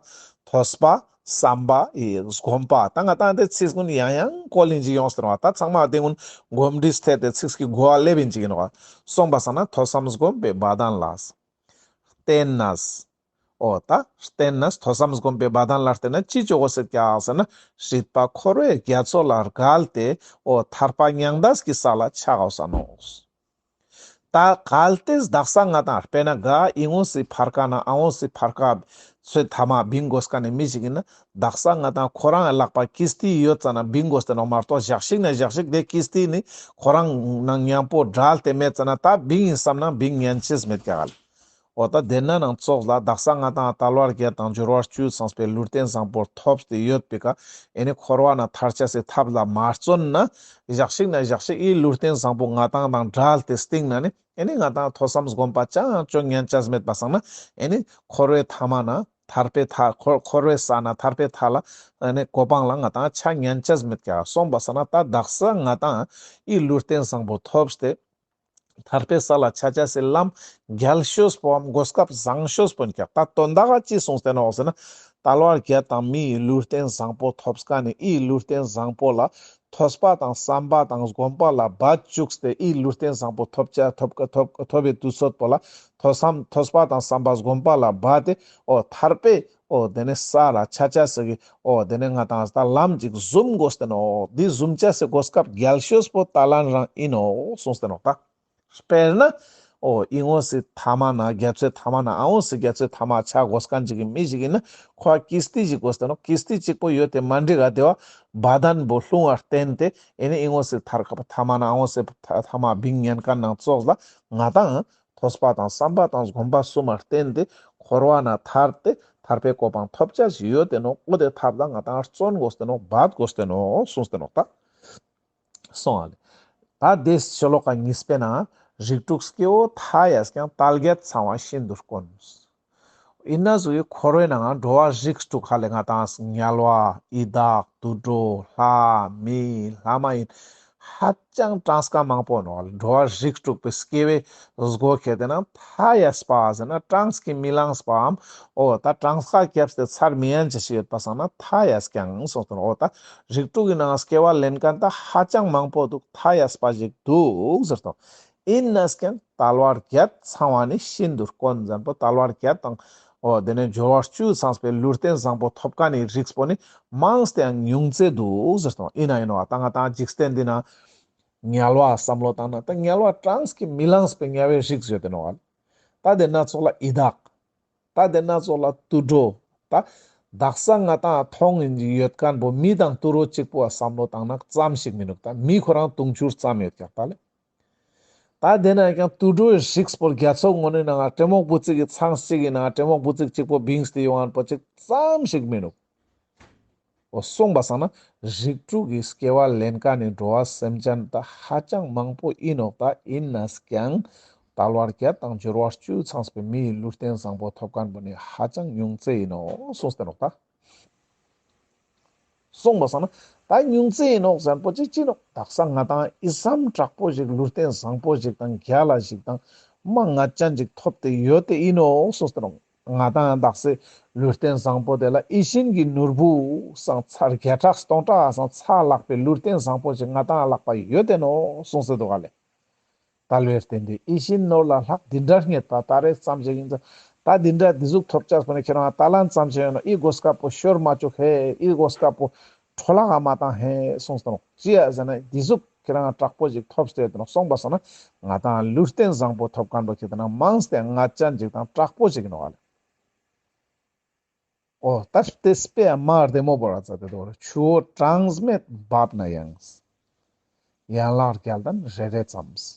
ཐོས་པ་བསམ་པ་ཨི་སྒོམ་པ། ད་ང་ཏང་དེ་ཚིག་ཀུན་ཡང་ཡང་བཀོལ་ཡིན་ཅིག་ཡོངས་ཏེ་ནོག་ད། ཚང་མ་དེ་ཀུན་གོམས་འདྲིས་ཐད་དེ་ཚིག་གི་གོ་བ་སླེབས་ཡིན་ཅིག་ཡིན་ནོག། སོང་པ་སང་ན་ཐོས་བསམ་སྒོམ་པའི་བ་དན་ལ་བརྟེན་ནས། འོ་ད་བརྟེན་ནས་ཐོས་བསམ་སྒོམ་པའི་བ་དན་ལ་བརྟེན་ནས་ཅི་ཅོ་དགོས་ཤེས་ཀྱག་ཟེར་ན་སྲིད་པ་འཁོར་བའི་རྒྱ་མཚོ་ལ་བརྒལ་ཏེ་འོ་ཐར་པ་མྱང་འདས་ཀྱི་ས་ལ་ཆ་དགོས་ས་ནོག། ད་གལ་ཏེ་དག་ས་ང་ཏང་དཔེར་ན་ག་ཨི་ངོས་སི་ཕར་ཁ་ན་ཨ་ངོས་སི་ཕར་ཁ་ཚོའི་མཐའ་མ་བིང་དགོས་མཁན་ནི་མི་ཞིག་ཡིན་ན་དག་ས་ང་ཏང་ཁོ་རང་ལག་པ་ཀིས་ཏི་ཡོད་ཙ་ན་བིང་དགོས་ཏེ་ནོག་མ་གཏོགས་ཞག་ཞིག་ན་ཞག་ཞིག་དེ་ཀིས་ཏི་ནི་ཁོ་རང་ནང་མཉམ་པོ་བྲལ་ཏེ་མེད་ཙ་ན་ད་བིང་ཡིན་བསམ་ན་བིང་ཉན་ཅེས་མེད་ཀྱག་ལེ། འོ་ད་དེ་ན་ནང་ཙོགས་ལ་དག་ས་ང་ཏང་དལ་བ་བརྒྱད་དང་འབྱོར་བ་བཅུ་ཚང་བའི་ལུས་རྟེན་བཟང་པོར་ཐོབ་སྟེ་ཡོད་པའི་ཀ་ཨེ་ནི་འཁོར་བ་ན་ཐར་ཅེས་སི་ཐབས་ལ་མ་བརྩོན་ན་ཞག་ཞིག་ན་ཞག་ཞིག་ཨི་ལུས་རྟེན་བཟང་པོ་ང་ཏང་དང་བྲལ་ཏེ་སྟིང་ན་ནི་ཨེ་ནི་ང་ཏང་ཐོས་བསམ་སྒོམ་པ་ཅང་ཅོ་ཉན་ཅེས་མེད་པ་སང་ན་ཨེ་ནི་འཁོར་བའི་མཐའ་མ་ན་ཐར་པའི་མཐའ་འཁོར་འཁོར་བའི་ས་ན་ཐར་པའི་མཐའ་ལ་ཨེ་ནི་གོ་འཕང་ལ་ང་ཏང་ཆ་ཉན་ཅེས་མེད་ཀྱག། སོང་པ་སང་ན་ད་དག་ས་ང་ཏང་ཨི་ལུས་རྟེན་བཟང་པོ་ཐོབ་སྟེ་ཐར་པའི་ས་ལ་ཆ་ཅེས་སི་ལམ་རྒྱལ་ཤོས་པོའམ་གོ་སྐབས་བཟང་ཤོས་པོ་ཡིན་ཀྱག། ད་དོན་དག་ཅི་གསུངས་ཏེ་ནོག་ཟེར་ན་དལ་བ་བརྒྱད་དང་མིའི་ལུས་རྟེན་བཟང་པོ་ཐོབ་མཁན་ནི་ཨི་ལུས་རྟེན་བཟང་པོ་ལ་ཐོས་པ་དང་བསམ་པ་དང་སྒོམ་པ་ལ་བ་བཅུག་སྟེ་ཨི་ལུས་རྟེན་བཟང་པོ་ཐོབ་ཅ་ཐོབ་ཐོབ་ཐོབ་པའི་དུས་ཚོད་པོ་ལ་ཐོས་བསམ་ཐོས་པ་དང་བསམ་པ་སྒོམ་པ་ལ་བ་སྟེ་འོ་ཐར་པའི་འོ་དེ་ནས་ས་ལ་ཆ་ཅེས་སི་འོ་དེ་ནས་ང་ཏང་ད་ལམ་ཅིག་བཟུམ་དགོས་ཏེ་ནོག། འདི་བཟུམ་ཅེས་སི་གོ་སྐབས་རྒྱལ་ཤོས་པོ་ད་ལན་རང་ཡིན་ནོག་གསུངས་ཏེ་ནོག་ད། དཔེར་ན་འོ་ཨི་ངོས་སི་མཐའ་མ་ན་རྒྱ་མཚོའི་མཐའ་མ་ན་ཨ་ངོས་སི་རྒྱ་མཚོའི་མཐའ་མ་ཆ་དགོས་མཁན་ཅིག་གི་མི་ཞིག་ཡིན་ན་ཁོ་ཀིས་ཏི་ཞིག་དགོས་ཏེ་ནོག། ཀིས་ཏི་གཅིག་པོ་ཡོད་དེ་མ་འགྲིག་ག། དེ་བ་བ་དན་པོ་ལྷུང་བ་བརྟེན་ཏེ་ཨེ་ནི་ཨི་ངོས་སི་ཐར་མཐའ་མ་ན་ཨ་ངོས་སི་མཐའ་མ་བིང་ཉན་མཁན་ནང་ཙོགས་ལ་ང་ཏང་ཐོས་པ་དང་བསམ་པ་དང་སྒོམ་པ་གསུམ་ལ་བརྟེན་ཏེ་འཁོར་བ་ན་ཐར་ཏེ་ཐར་པའི་གོ་འཕང་ཐོབ་ཅེས་ཞིག་ཡོད་དེ་ནོག། འོ་དེ་ཐབས་ལ་ང་ཏང་བརྩོན་དགོས་ཏེ་ནོག། འབད་དགོས་ཏེ་ནོག་གསུངས་ཏེ་ནོག་ད། སོང་ཨ་ལེ། ད་དེ་ཤོ་ལོ་ཀ་གཉིས་པའི་ནང་རིགས་དྲུག་སྐྱེ་བོ་མཐའ་ཡས་ཀྱང་། དལ་བརྒྱད་ཚང་བ་ཤིན་ཏུ་དཀོན། ཡིན་ན་ཟུག་གི་འཁོར་བའི་ནང་འགྲོ་བ་རིགས་དྲུག་ཧ་ལེ་ང་ཏང་དམྱལ་བ་ཡི་དྭགས་དུད་འགྲོ་ལྷ་མི་ལྷ་མ་ཡིན་ཧ་ཅང་གྲངས་ཀ་མང་པོ་ནོག། འགྲོ་བ་རིགས་དྲུག་པའི་སྐྱེ་བོའི་སྒོ་ཁྱེར་ཏེ་ན་མཐའ་ཡས་པ་ཟེར་ན་གྲངས་ཀྱིས་མི་ལངས་པའམ་འོ་ད་གྲངས་ཀ་བརྒྱབ་སྟེ་ཚར་མི་ཡན་ཅིག་ཡོད་པ་སང་ན་མཐའ་ཡས་ཀྱང་གསུངས་ཏེ་ནོག། འོ་ད་རིགས་དྲུག་གི་ནང་སྐྱེ་བ་ལེན་མཁན་ད་ཧ་ཅང་མང་པོ་འདུག། མཐའ་ཡས་པ་ཞིག་འདུག་ཟེར་ཏོ། ཡིན་ན་ཀྱང་དལ་བ་བརྒྱད་ཚང་བ་ནི་ཤིན་ཏུ་དཀོན་ཟེར་པོ་དལ་བ་བརྒྱད་དང་འོ་དེ་ནས་འབྱོར་བ་བཅུ་ཚང་བའི་ལུས་རྟེན་བཟང་པོ་ཐོབ་མཁན་ནི་རིགས་པོ་ནི་མང་སྟེ་ཡང་ཉུང་ཙེ་འདུག་ཟེར་ཏོ། ཡིན་ན་ཡིན་ནོག། ད་ང་ཏང་འཇིག་རྟེན་འདི་ན་དམྱལ་བ་བསམ་བློ་བཏང་ན་ད་དམྱལ་བ་གྲངས་ཀྱིས་མི་ལངས་པའི་དམྱལ་བའི་རིགས་ཡོད་དེ་ནོག། ད་དེ་ན་ཙོགས་ལ་ཡི་དྭགས། ད་དེ་ན་ཙོགས་ལ་དུད་འགྲོ། ད་དག་ས་ང་ཏང་མཐོང་ཡིན་ཡོད་མཁན་པོ་མི་དང་དུད་འགྲོ་གཅིག་པོ་བསམ་བློ་བཏང་ན་ཙམ་ཞིག་མི་ནུག། ད་མི་ཁོ་རང་དུང་ཕྱུར་ཙམ་ཡོད་ཀྱག་ད་ལེ། ད་དེ་ན་ཀྱང་དུད་འགྲོའི་རིགས་པོ་རྒྱ་མཚོ་ངོ་ནས་ནང་ང་ཏྲེ་མོག་བུ་ཙིག་གི་ཚང་གཅིག་གི་ནང་ང་ཏྲེ་མོག་བུ་ཙིག་གཅིག་པོ་བིངས་ཏེ་ཡོང་མཁན་པོ་གཅིག་ཙམ་ཞིག་མི་ནུག། འོ་སོང་པ་སང་ན་རིགས་དྲུག་གི་སྐྱེ་བ་ལེན་མཁན་ནི་འགྲོ་བ་སེམས་ཅན་ད་ཧ་ཅང་མང་པོ་ཡིན་ནོག། ད་ཡིན་ན་ཀྱང་དལ་བ་བརྒྱད་དང་འབྱོར་བ་བཅུ་ཚང་བའི་མིའི་ལུས་རྟེན་བཟང་པོ་ཐོབ་མཁན་པོ་ནི་ཧ་ཅང་ཉུང་ཙེ་ཡིན་ནོག་གསུངས་ཏེ་ནོག་ད། སོང་པ་སང་ན་ད་ཉུང་ཙེ་ཡིན་ནོག་ཟེར་པོ་ཅིག་ཅི་ནོག། དག་ས་ང་དང་ཨི་ཙམ་དྲག་པོ་ཞིག་ལུས་རྟེན་བཟང་པོ་ཞིག་དང་རྒྱལ་ལ་ཞིག་དང་མ་ང་ཅན་ཞིག་ཐོབ་སྟེ་ཡོད་དེ་ཡིན་ནོག་གསུངས་ཏེ་ནོག། ང་དང་དག་སའི་ལུས་རྟེན་བཟང་པོ་དེ་ལ་ཡིད་བཞིན་གྱི་ནོར་བུ་སང་ཚ་བརྒྱ་ཕྲག་སྟོང་ཕྲག་སང་ཚ་ལྷག་པའི་ལུས་རྟེན་བཟང་པོ་ཞིག་ང་དང་ལྷག་པ་ཡོད་དེ་ནོག་གསུངས་ཏེ་འདུག་ག་ལེ། དལ་བའི་རྟེན་འདི་ཡིད་བཞིན་ནོར་ལས་ལྷག། འདི་འདྲ་རྙེད་པ་ད་རེས་ཙམ་ཞིག་ཡིན་ཙང་། ད་འདི་འདྲ་འདི་ཟུག་ཐོབ་ཅེས་པོ་ནི་ཁྱེད་རང་ད་ལན་ཙམ་ཞིག་ཡོད་ནོག། ཨི་གོ་སྐབས་པོ་ཤོར་མ་བཅུག་ཧེ། ཨི་གོ་སྐབས་པོ་འཕྲོ་བརླག་ག་མ་བཏང་ཧེ་གསུངས་ཏེ་ནོག། ཅི་ཡ་ཟེར་ན་འདི་ཟུག་ཁྱེད་རང་དྲག་པོ་ཞིག་ཐོབ་སྟེ་ཡོད་དེ་ནོག། སོང་པ་སང་ན་ང་དང་ལུས་རྟེན་བཟང་པོ་ཐོབ་མཁན་པོ་ཁྱེད་དེ་ན་མང་སྟེ་ང་ཅན་ཞིག་དང་དྲག་པོ་ཞིག་ཡིན་ནོག་ག་ལེ། འོ་ད་ལྟེ་སྤེ་མ་བདེ་མོ་བོར་བ་ཙ་དེ་དོ་རེ། ཆུ་བོ་གྲངས་མེད་འབབ་ན་ཡང་། ཡན་ལག་བརྒྱད་ལྡན་རེ་རེ་ཙམ།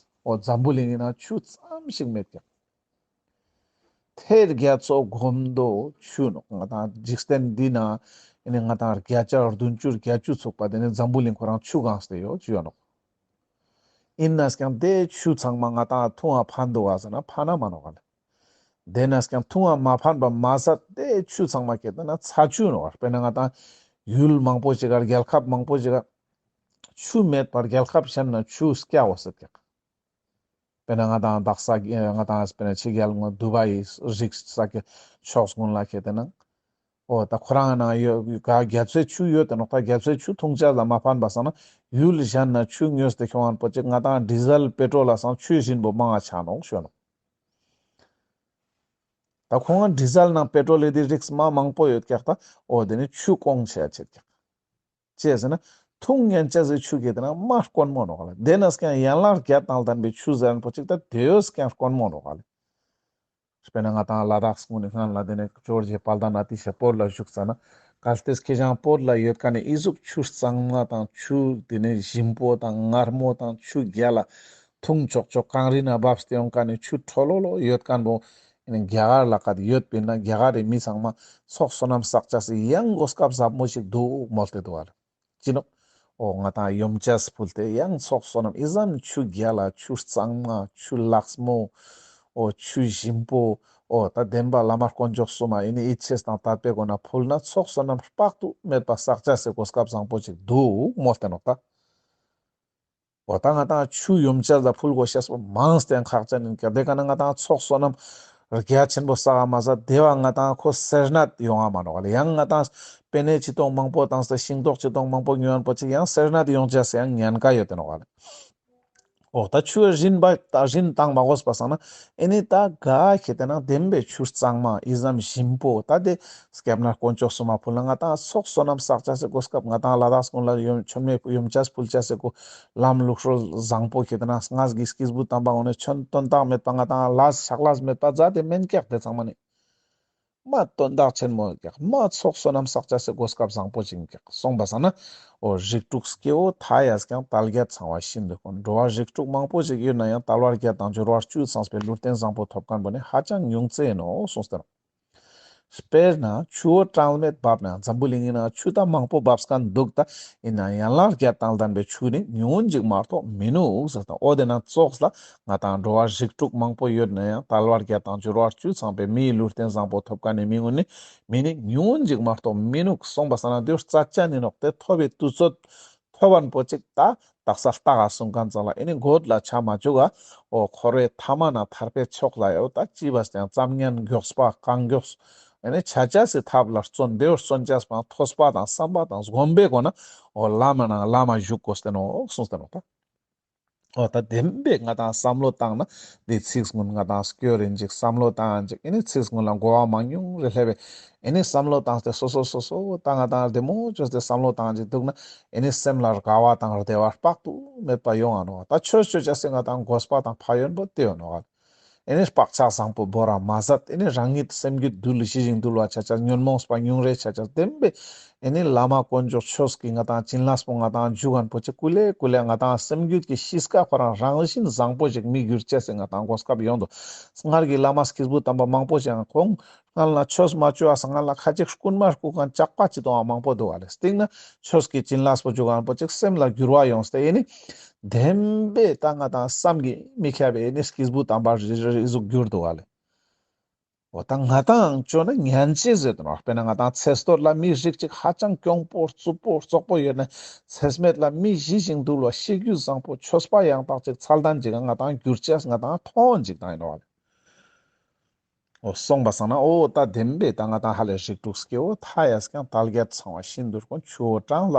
འོ་འཛམ་བུ་གླིང་ཡིན་ན་ཆུ་ཙམ་ཞིག་མེད་ཀྱག། ཐེར་རྒྱ་མཚོ་སྒོམ་མདོ་ཆུ་ནོག། ང་དང་འཇིག་རྟེན་འདི་ན་ཡིན་ན་ང་དང་བརྒྱ་ཆ་བདུན་ཅུ་བརྒྱད་ཅུ་ཚུགས་པ་དེ་ནི་འཛམ་བུ་གླིང་ཁོ་རང་ཆུ་གང་སྟེ་ཡོད་ཅི་ཡོད་ནོག། ཡིན་ན་ཀྱང་དེ་ཆུ་ཚང་མ་ང་དང་འཐུང་བ་ཕན་འདུག་ག་ཟེར་ན་ཕན་ན་མ་ནོག་ག་ལེ། དེ་ནས་ཀྱང་འཐུང་བ་མ་ཕན་པ་མ་ཟད་དེ་ཆུ་ཚང་མ་ཁྱེད་དེ་ན་ཚ་ཆུ་ནོག། དཔེར་ན་ང་དང་ཡུལ་མང་པོ་ཞིག་ག་རྒྱལ་ཁབ་མང་པོ་ཞིག་ག་ཆུ་མེད་པར་རྒྱལ་ཁབ་གཞན་ན་ཆུ་སྐྱ་བོ་ཟེར་ཀྱག། དཔེར་ན་ང་དང་དག་ས་ང་དང་དཔེར་ན་ཕྱི་རྒྱལ་ངོ་དུ་བའི་རིགས་ས་ཀྱི་ཕྱོགས་ཀུན་ལ་ཁྱེད་དེ་ན། འོ་ད་ཁོ་རང་ན་ཡོད་ག་རྒྱ་མཚོའི་ཆུ་ཡོད་དེ་ནོག། ད་རྒྱ་མཚོའི་ཆུ་འཐུང་ཅེས་ལ་མ་ཕན་པ་སང་ན་ཡུལ་གཞན་ན་ཆུ་ཉོས་ཏེ་ཁྱོང་ངན་པོ་ཅིག་ང་དང་ཌི་ཟལ་པེ་ཊྲོལ་ལ་སང་ཆུའི་རིན་པོ་མང་ང་ཆ་ནོག་ཞུ་ནོག། ད་ཁོང་ང་ཌི་ཟལ་ནང་པེ་ཊྲོལ་ལི་དེ་རིགས་མ་མང་པོ་ཡོད་ཀྱག། ད་འོ་དེ་ནི་ཆུ་སྐོང་ཆེ་ཆེ་ཀྱག། ཅི་ཟེར་ན་འཐུང་ཉན་ཅེས་སི་ཆུ་གི་དེ་ན་མ་དཀོན་མོ་ནོག་ལེ། དེ་ནས་ཀྱང་ཡན་ལག་བརྒྱད་དང་ལྡན་པའི་ཆུ་ཟེར་ན་པོ་ཅིག་ད་དེ་ཡོད་ཀྱང་དཀོན་མོ་ནོག་ལེ། དཔེར་ན་ང་དང་ལ་དྭགས་ཀུན་ནི་སྔན་ལ་དེ་ནས་ཇོར་ཇི་དཔལ་ལྡན་ཨ་ཏི་ཤ་བོད་ལ་བཞུགས་ཙ་ན་གལ་ཏེ་ཁྱེད་ཅག་བོད་ལ་ཡོད་མཁན་ནི་ཨི་ཟུག་ཆུ་གཙང་མ་དང་ཆུ་དེ་ནས་ཞིམ་པོ་དང་མངར་མོ་དང་ཆུ་རྒྱལ་ལ་འཐུང་ཆོག་ཆོག་གངས་རི་ན་བབས་ཏེ་ཡོང་མཁན་ནི་ཆུ་དྲོ་ལོ་ལོ་ཡོད་མཁན་པོ་ཨེ་ནི་རྒྱ་གར་ལ་ཀ་ཡོད་པིན་ན་རྒྱ་གར་རི་མི་ཚང་མ་ཚོགས་བསོད་ནམས་བསགས་ཅེས་སི་ཡང་གོ་སྐབས་ཟབ་མོ་ཞིག་འདུག་མོལ་ཏེ་འདུག་ག་ལེ། ཅི་ནོག། འོ་ང་དང་ཡོམ་ཆས་ཕུལ་ཏེ་ཡང་ཚོགས་བསོད་ནམས་ཨི་ཙམ་ཆུ་རྒྱལ་ལ་ཆུ་གཙང་མ་ཆུ་ལེགས་མོ་འོ་ཆུ་ཞིམ་པོ་འོ་ད་བདེན་པ་བླ་མ་དཀོན་མཆོག་གསུམ་མ་ཨེ་ནི་ཡིད་ཆེས་དང་དད་པའི་སྒོ་ནས་ཕུལ་ན་ཚོགས་བསོད་ནམས་དཔག་ཏུ་མེད་པ་བསགས་ཅེས་སི་གོ་སྐབས་བཟང་པོ་ཅིག་འདུག་མོལ་ཏེ་ནོག་ད། འོ་ད་ང་དང་ཆུ་ཡོམ་ཆས་ལ་ཕུལ་དགོས་ཤེས་པོ་མང་སྟེ་ཁག་ཅན་ཡིན་ཀྱག། དེ་ཀ་ན་ང་དང་ཚོགས་བསོད་ནམས་རྒྱ་ཆེན་པོ་བསགས་མ་ཟད་དེ་བ་ང་དང་ཁོ་སེར་སྣ་ཡོང་ང་མ་ནོག་ལེ། ཡང་ང་དང་སྤེ་ནེ་ཅི་ཏོང་མང་པོ་བཏང་སྟེ་ཤིང་ཏོག་ཅི་ཏོང་མང་པོ་ཉོ་ཡོང་པོ་ཅིག་ཡང་སེར་སྣ་ཡོང་ཅེས་སི་ཡང་ཉེན་ཁ་ཡོད་དེ་ནོག་ལེ། འོ་ད་ཆུ་རིན་པ་ད་རིན་བཏང་མ་དགོས་པ་སང་ན་ཨེ་ནི་ད་ག་ཁྱེད་དེ་ན་བདེན་པའི་ཆུ་གཙང་མ་ཨི་ཙམ་ཞིམ་པོ་ད་དེ་སྐྱབས་གནས་དཀོན་མཆོག་གསུམ་མ་ཕུལ་ན་ང་དང་ཚོགས་བསོད་ནམས་བསགས་ཅེས་སི་གོ་སྐབས་ང་དང་ལ་དྭགས་ཀུན་ལ་ཡོམ་ཆོ་མེད་ཡོམ་ཆས་ཕུལ་ཅེས་སི་གོ་ལམ་ལུགས་སྲོལ་བཟང་པོ་ཁྱེད་དེ་ན་སྔར་གྱི་སྐྱེས་བུ་དམ་པ་ཀུན་ནི་ཆོན་དོན་དག་མེད་པ་ང་དང་ལ་ཕྱག་ལས་མེད་པ་མཛད་དེ་མེན་ཀྱག། དེ་ཚང་མ་ནི་མ་དོན་དག་ཆེན་མོ་ཀྱག། མ་ཚོགས་བསོད་ནམས་བསགས་ཅེས་སི་གོ་སྐབས་བཟང་པོ་ཅིག་ཀྱག། སོང་པ་སང་ན་འོ་རིགས་དྲུག་སྐྱེ་བོ་མཐའ་ཡས་ཀྱང་། དལ་བརྒྱད་ཚང་བ་ཤིན་ཏུ་དཀོན། འགྲོ་བ་རིགས་དྲུག་མང་པོ་ཞིག་ཡོད་ན་ཡང་དལ་བ་བརྒྱད་དང་འབྱོར་བ་བཅུ་ཚང་བའི་ལུས་རྟེན་བཟང་པོ་ཐོབ་མཁན་པོ་ནི་ཧ་ཅང་ཉུང་ཙེ་ཡིན་ནོག་གསུངས་ཏེ་ནོག། དཔེར་ན་ཆུ་བོ་གྲངས་མེད་འབབ་ན་ཡང་། འཛམ་བུ་གླིང་ཡིན་ན་ཆུ་ད་མང་པོ་འབབ་མཁན་འདུག། ད་ཡིན་ན་ཡང་ཡན་ལག་བརྒྱད་དང་ལྡན་པའི་ཆུ་ནི་ཉུང་ངུ་ཞིག་མ་གཏོགས་མི་ནུག་ཟེར་ཏེ། འོ་དེ་ན་ཙོགས་ལ་ང་དང་འགྲོ་བ་རིགས་དྲུག་མང་པོ་ཡོད་ན་ཡང་དལ་བ་བརྒྱད་དང་འབྱོར་བ་བཅུ་ཚང་བའི་མིའི་ལུས་རྟེན་བཟང་པོ་ཐོབ་མཁན་ནི་མི་ཀུན་ནི་མི་ནི་ཉུང་ངུ་ཞིག་མ་གཏོགས་མི་ནུག། སོང་པ་སང་ན་དེ་རྩ་ཆེན་ཡིན་ནོག། དེ་ཐོབ་པའི་དུས་ཚོད་ཐོབ་པ་པོ་ཅིག་ད་དག་ས་ལྟ་ག་གསུང་མཁན་ཙང་ལ་ཨེ་ནི་གོད་ལ་ཆ་མ་བཅུག་ག། འོ་འཁོར་བའི་མཐའ་མ་ན་ཐར་པའི་ཕྱོགས་ལ་ཡོད་ད་ཅི་བས་ཀྱང་ཙམ་ཉན་མགྱོགས་པ་གང་མགྱོགས་ཨེ་ནི་ཆ་ཅེས་སི་ཐབས་ལ་བརྩོན། དེ་བར་བརྩོན་ཅེས་པའང་ཐོས་པ་དང་བསམ་པ་དང་སྒོམ་པའི་སྒོ་ནས་འོ་བླ་མ་ནང་བླ་མ་བཞུགས་དགོས་ཏེ་ནོག་གསུངས་ཏེ་ནོག་ད། འོ་ད་བདེན་པའི་ང་དང་བསམ་བློ་བཏང་ན་འདི་ཚིག་ཀུན་ང་དང་སྐྱོར་རིན་ཅིག་བསམ་བློ་བཏང་ཅིག་ཨེ་ནི་ཚིག་ཀུན་ལ་གོ་བ་མང་ཉུང་རེ་སླེབས་པས། ཨེ་ནི་བསམ་བློ་བཏང་སྟེ་སོ་སོ་སོ་སོ་ད་ང་དང་བདེ་མོ་བཅོས་ཏེ་བསམ་བློ་བཏང་ཅིག་འདུག་ན་ཨེ་ནི་སེམས་ལ་དགའ་བ་དང་བདེ་བ་དཔག་ཏུ་མེད་པ་ཡོང་ང་ནོག། ད་ཆོས་ཅོ་ཅེས་སི་ང་དང་དགོས་པ་དང་ཕན་ཡོན་པོ་དེ་ཡོད་ནོག། ཨེ་ནི་བག་ཆགས་བཟང་པོ་བོར་ར་མ་ཟད་ཨེ་ནི་རང་ཉིད་སེམས་རྒྱུད་འདུལ་ཞི་ཞིང་དུལ་བ་ཆ་ཅེས་ཉོན་མོངས་པ་ཉུང་རེ་ཆ་ཅེས་བདེན་པའི་ཨེ་ནི་བླ་མ་དཀོན་མཆོག་ཆོས་ཀྱི་ང་དང་བྱིན་རླབས་པོ་ང་དང་འཇུག་མཁན་པོ་ཅིག་ཀུ་ལེ་ཀུ་ལེ་ང་དང་སེམས་རྒྱུད་ཀྱི་གཤིས་ཀ་ཁོ་རང་རང་བཞིན་བཟང་པོ་ཞིག་མི་འགྱུར་ཅེས་སི་ང་དང་གོ་སྐབས་ཡོང་འདུག། སྔར་གྱི་བླ་མ་སྐྱེས་བུ་དམ་པ་མང་པོ་ཞིག་ཁོང་སྔར་ལ་ཆོས་མ་བཅོ་བ་སྔར་ལ་ཁ་ཅིག་རྐུན་མ་རྐུ་མཁན་ཇག་པ་ཅིག་གཏོང་བ་མང་པོ་འདུག་ག་ལེ། སྟིང་ན་ཆོས་ཀྱི་བྱིན་རླབས་པོ་འཇུག་མཁན་པོ་ཅིག་སེམས་ལ་འགྱུར་བ་ཡོང་སྟེ་ཨེ་ནི་བདེན་པའི་ད་ང་དང་བསམ་གྱིས་མི་ཁྱབ་པའི་ཨེ་ནི་སྐྱེས་བུ་དམ་པ་རེ་རེ་ཟུག་འགྱུར་འདུག་ག་ལེ། འོ་ད་ང་ཏང་ཅོ་ན་ཉན་ཅེས་ཟེར་དུ་ནོག། དཔེར་ན་ང་ཏང་ཚེ་སྟོད་ལ་མི་རིགས་ཅིག་ཧ་ཅང་གྱོང་པོ་རྩུབ་པོ་བཙོག་པོ་ཡོད་ན་ཚེ་སྨད་ལ་མི་ཞི་ཞིང་དུལ་བ་ཤེས་རྒྱུད་བཟང་པོ་ཆོས་པ་ཡང་དག་ཅིག་ཚད་ལྡན་ཅིག་ང་ཏང་འགྱུར་ཅེས་ང་ཏང་མཐོང་ཅིག་ཏང་ཡིན་ནོག། འོ་སོང་པ་སང་ན་འོ་ད་བདེན་པའི་ད་ང་ཏང་ཧ་ལས་རིགས་དྲུག་སྐྱེ་བོ་མཐའ་ཡས་ཀྱང་དལ་བརྒྱད་ཚང་བ་ཤིན་ཏུ་དཀོན། ཆུ་བོ་གྲངས་ལ་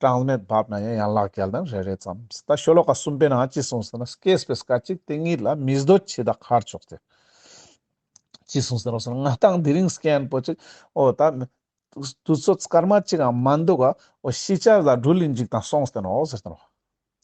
གྲངས་མེད་འབབ་ན་ཡང་ཡན་ལག་བརྒྱད་ལྡན་རེ་རེ་ཙམ། ད་ཤོ་ལོ་ཀ་གསུམ་པའི་ནང་ཅི་གསུངས་ཟེར་ན་སྐྱེས་པའི་སྐད་ཅིག་དེ་ཉིད་ལ་མི་འདོད་འཆི་བདག་ཁར་ཕྱོགས་ཏེ། ཅི་གསུངས་ཟེར་ན་ང་ཏང་དེ་རིང་སྐྱེ་ཡན་པོ་ཅིག་འོ་ད་དུས་ཚོད་སྐར་མ་གཅིག་ཡང་མ་འདུག་ག་འོ་ཤི་ཆ་ལ་འགྲུལ་ལིན་ཅིག་དང་སོང་སྟེ་ནོག་ཟེར་ཏེ་ནོག།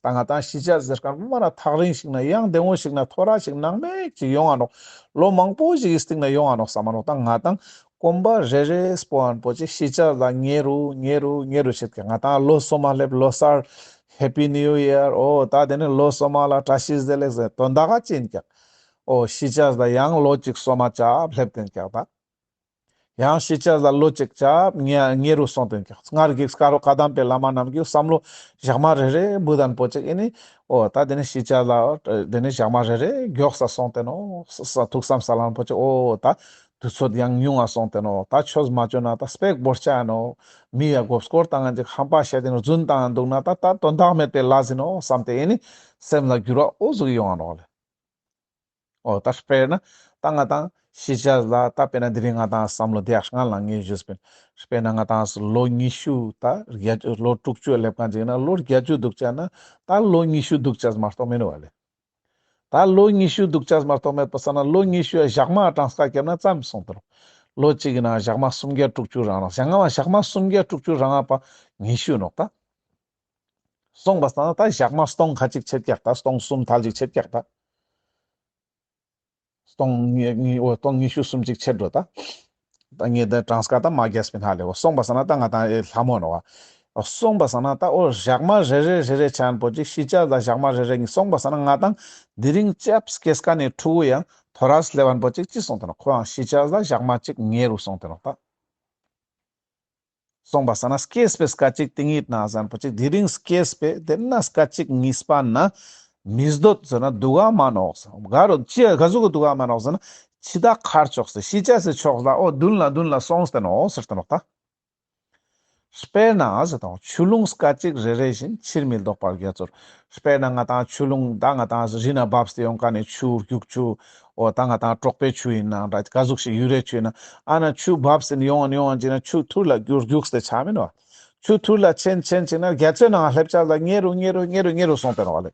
ད་ང་ཏང་ཤི་ཆ་ཟེར་ཁན་མ་ན་ཐག་རིང་ཞིག་ན་ཡང་དེ་ངོ་ཞིག་ན་ཐོ་ར་ཞིག་ནང་མེད་ཅིག་ཡོང་ང་ནོག། ལོ་མང་པོ་ཞིག་གི་སྟིང་ན་ཡོང་ང་ནོག་བསམ་མ་ནོག། ད་ང་ཏང་གོམ་པ་རེ་རེ་སྤོ་ཡན་པོ་ཅིག་ཤི་ཆ་ལ་ཉེ་རུ་ཉེ་རུ་ཉེ་རུ་ཆེད་ཀྱག། ང་ཏང་ལོ་སོ་མ་སླེབས། ལོ་གསར་Happy New Year། འོ་ད་དེ་ནི་ལོ་སོ་མ་ལ་བཀྲ་ཤིས་བདེ་ལེགས་ཟེར་དོན་དག་ག་ཅི་ཡིན་ཀྱག། འོ་ཤི་ཆ་ལ་ཡང་ལོ་གཅིག་སོ་མ་ཅབ་སླེབས་ཏེན་ཀྱག་ད། ཡང་ཤི་ཆ་ལ་ལོ་གཅིག་ཅབ་ཉེ་ཉེ་རུ་སོང་སྟེ་ཀྱག། སྔར་གྱི་བཀའ་དྲིན་བཀའ་གདམས་པའི་བླ་མ་རྣམས་ཀྱི་བསམ་བློ་ཞག་མ་རེ་རེ་བུད་དན་པོ་ཅིག་ཨིན་ནི། འོ་ད་དེ་ནི་ཤི་ཆ་ལ་དེ་ནི་ཞག་མ་རེ་རེ་མགྱོགས་ས་སོང་སྟེ་ནོག། ས་ཐུགས་བསམ་ས་ལན་པོ་ཅིག། འོ་ད་དུས་ཚོད་ཡང་ཉུང་ང་སོང་སྟེ་ནོག། ད་ཆོས་མ་ཅོ་ན་ད་སྤེག་བོར་ཆ་ནོག། མི་ཡ་མགོ་སྐོར་བཏང་ཅིག་ཧམ་པ་བཤད་དེ་རྫུན་བཏང་འདུག་ན་ད་ད་དོན་དག་མེད་པའི་ལས་ཨིན་ནོག་བསམ་སྟེ་ཨིན་ནི་སེམས་ལ་འགྱུར་བ་འོ་ཟུག་ཡོང་ང་ནོག་ལེ། འོ་ད་དཔེར་ན་ད་ང་ཏང་ཤི་ཆ་ལ་ད་དཔེར་ན་དེ་རིང་ང་ཏང་བསམ་བློ་དེ་ཡག་སྔ་ལ་ངས་ཞུས་པིན། དཔེར་ན་ང་ཏང་ལོ་ཉི་ཤུ་ད་བརྒྱད་ལོ་དྲུག་ཅུ་སླེབས་མཁན་ཅིག་ན་ལོ་བརྒྱད་ཅུ་འདུག་ཆ་ན་ད་ལོ་ཉི་ཤུ་འདུག་ཆ་མ་གཏོགས་མེད་ནོག་ལེ། ད་ལོ་ཉི་ཤུ་འདུག་ཆ་མ་གཏོགས་མེད་པ་ས་ན་ལོ་ཉི་ཤུ་ཡ་ཞག་མ་གྲངས་ཀ་བརྒྱབ་ན་ཙམ་སོང་སྟེ་ནོག། ལོ་གཅིག་གི་ནང་ཞག་མ་སུམ་བརྒྱ་དྲུག་ཅུ་རང་རང་ཞག་མ་ཞག་མ་སུམ་བརྒྱ་དྲུག་ཅུ་རང་ང་པ་ཉི་ཤུ་ནོག་ད། སོང་པ་སང་ན་ད་ཞག་མ་སྟོང་ཁ་ཅིག་ཆེད་ཀྱག་ད། སྟོང་གསུམ་ཐལ་ཅིག་ཆེད་ཀྱག་ད། སྟོང་ཉི་ཉི་འོ་སྟོང་ཉི་ཤུ་གསུམ་ཅིག་ཆེད་འགྲོ་ད། ད་ངས་ད་གྲངས་ཀ་ད་མ་རྒྱས་པིན་ཧ་ལེ། འོ་སོང་པ་སང་ན་ད་ང་ཏང་ཨེ་ལྷ་མོ་ནོག་བ། འོ་སོང་པ་སང་ན་ད་འོ་ཞག་མ་རེ་རེ་རེ་རེ་ཆ་ཡན་པོ་ཅིག་ཤི་ཆ་ལ་ཞག་མ་རེ་རེ་ཉིས་སོང་པ་སང་ན་ང་ཏང་དེ་རིང་ཅབ་སྐྱེས་མཁན་ནི་ཕྲུ་གུ་ཡང་ཐོ་རས་སླེབས་ཡན་པོ་ཅིག་ཅི་སོང་སྟེ་ནོག། ཁོ་ཡང་ཤི་ཆ་ལ་ཞག་མ་གཅིག་ཉེ་རུ་སོང་སྟེ་ནོག་ད། སོང་པ་སང་ན་སྐྱེས་པའི་སྐད་ཅིག་དེ་ཉིད་ན་ཟེར་ན་པོ་ཅིག་དེ་རིང་སྐྱེས་པའི་དེ་ན་སྐད་ཅིག་གཉིས་པ་ན་མི་འདོད་ཟེར་ན་སྡུག་ག་མ་ནོག་ཟེར། ག་རུ་ཅི་ག་ཟུག་གི་སྡུག་ག་མ་ནོག་ཟེར་ན་འཆི་བདག་ཁར་ཕྱོགས་ཏེ་ཤི་ཆ་སི་ཕྱོགས་ལ་འོ་མདུན་ལ་མདུན་ལ་སོང་སྟེ་ནོག་ཟེར་ཏེ་ནོག་ད། དཔེར་ན་ཟེར་དང་ཆུ་ཀླུང་སྐད་ཅིག་རེ་རེ་བཞིན་ཕྱིར་མི་ལྡོག་པར་རྒྱ་མཚོར། དཔེར་ན་ང་ཏང་ཆུ་ཀླུང་ད་ང་ཏང་རི་ན་བབས་ཏེ་ཡོང་མཁན་ནི་ཆུ་རྒྱུག་ཆུ། འོ་ད་ང་ཏང་གྲོག་པའི་ཆུ་ཡིན་ནའང་འདྲ་ག་ཟུག་ཞིག་ཡུ་རའི་ཆུ་ཡིན་ན་ཨ་ན་ཆུ་བབས་ཏེ་ཡོང་ཡོང་ཅིག་ན་ཆུ་ཐུར་ལ་རྒྱུག་རྒྱུགས་ཏེ་ཆ་མིན་ནོག། ཆུ་ཐུར་ལ་ཆེན་ཆེན་ཅིག་ན་རྒྱ་མཚོའི་ནང་སླེབས་ཆ་ལ་ཉེ་རུ་ཉེ་རུ་ཉེ་རུ་ཉེ་རུ་སོང་སྟེ་ནོག་ལེ།